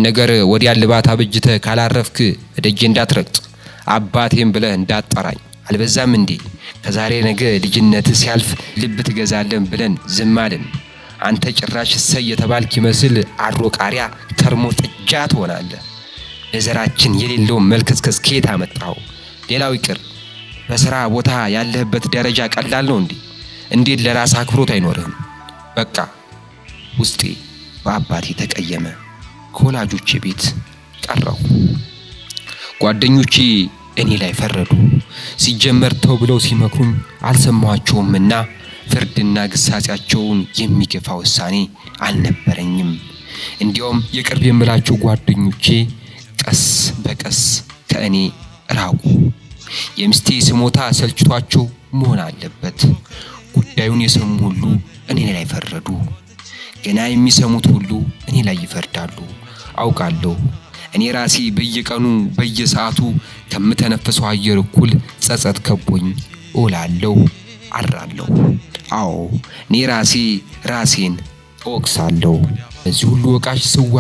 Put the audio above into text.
ነገር ወዲያ ልባት አብጅተህ ካላረፍክ እደጄ እንዳትረግጥ፣ አባቴም ብለህ እንዳትጠራኝ። አልበዛም እንዴ? ከዛሬ ነገ ልጅነት ሲያልፍ ልብ ትገዛለን ብለን ዝም አልን። አንተ ጭራሽ እሰይ የተባልክ ይመስል አድሮ ቃሪያ ከርሞ ጥጃ ትሆናለህ። ለዘራችን የሌለውን መልከስከስ ከየት አመጣኸው? ሌላው ይቅር፣ በስራ ቦታ ያለህበት ደረጃ ቀላል ነው እንዴ? እንዴት ለራስ አክብሮት አይኖርህም? በቃ ውስጤ በአባቴ ተቀየመ። ከወላጆቼ ቤት ቀረሁ። ጓደኞቼ እኔ ላይ ፈረዱ። ሲጀመር ተው ብለው ሲመክሩኝ አልሰማኋቸውምና ፍርድና ግሳጼያቸውን የሚገፋ ውሳኔ አልነበረኝም። እንዲያውም የቅርብ የምላቸው ጓደኞቼ ቀስ በቀስ ከእኔ ራቁ። የሚስቴ ስሞታ ሰልችቷቸው መሆን አለበት። ጉዳዩን የሰሙ ሁሉ እኔ ላይ ፈረዱ። ገና የሚሰሙት ሁሉ እኔ ላይ ይፈርዳሉ። አውቃለሁ። እኔ ራሴ በየቀኑ በየሰዓቱ ከምተነፍሰው አየር እኩል ጸጸት ከቦኝ እውላለሁ፣ አድራለሁ። አዎ፣ እኔ ራሴ ራሴን እወቅሳለሁ። በዚህ ሁሉ ወቃሽ ስዋ